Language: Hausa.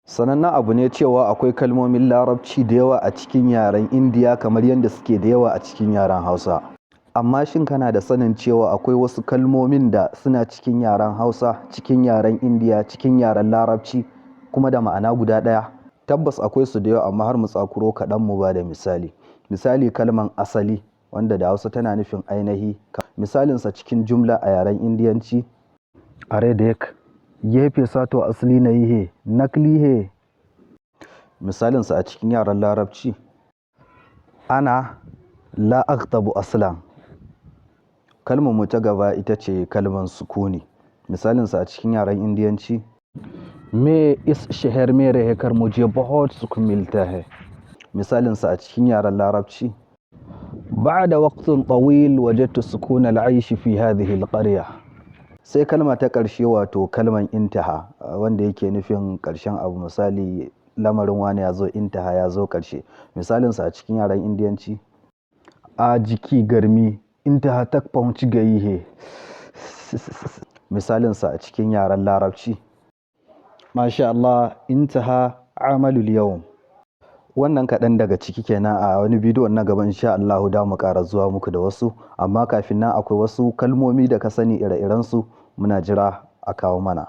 Sanannen abu ne cewa akwai kalmomin Larabci da yawa a cikin yaren Indiya kamar yadda suke da yawa a cikin yaren Hausa. Amma shin kana da sanin cewa akwai wasu kalmomin da suna cikin yaren Hausa, cikin yaren Indiya, cikin yaren Larabci kuma da ma'ana guda ɗaya? Tabbas akwai su da yawa, amma har mu tsakuro kaɗan mu ba da misali. Misali, kalman asali, wanda da Hausa tana nufin ainihi. Misalinsa cikin jumla a yaren Indiyanci: "Are dekh, yeh paisa to asli nahi hai, nakli hai." Misalinsa a cikin yaren Larabci: "Ana la aghdabu aslan." Kalmar mu ta gaba ita ce kalmar sukuni. Misalinsa a cikin yaren Indiyanci: "Main is shahar mein rehkar mujhe bahut sukun milta hai." Misalinsa a cikin yaren Larabci: "Ba'da waqtin tawil wajadtu sukun al-aish fi hadhihi al-qarya." Sai kalma ta ƙarshe, wato kalman intaha, wanda yake nufin ƙarshen abu. Misali, lamarin wane ya zo intaha, ya zo ƙarshe. Misalinsa a cikin yaren Indiyanci: "Aaj ki garmi intaha tak pahunch gayi hai." Misalinsa a cikin yaren Larabci: "Masha Allah, intaha amalul yawm." Wannan kaɗan daga ciki kenan. A wani bidiyon na gaba, insha Allahu, da mu ƙara zuwa muku da wasu. Amma kafin nan, akwai wasu kalmomi da ka sani ire-irensu? Muna jira a kawo mana.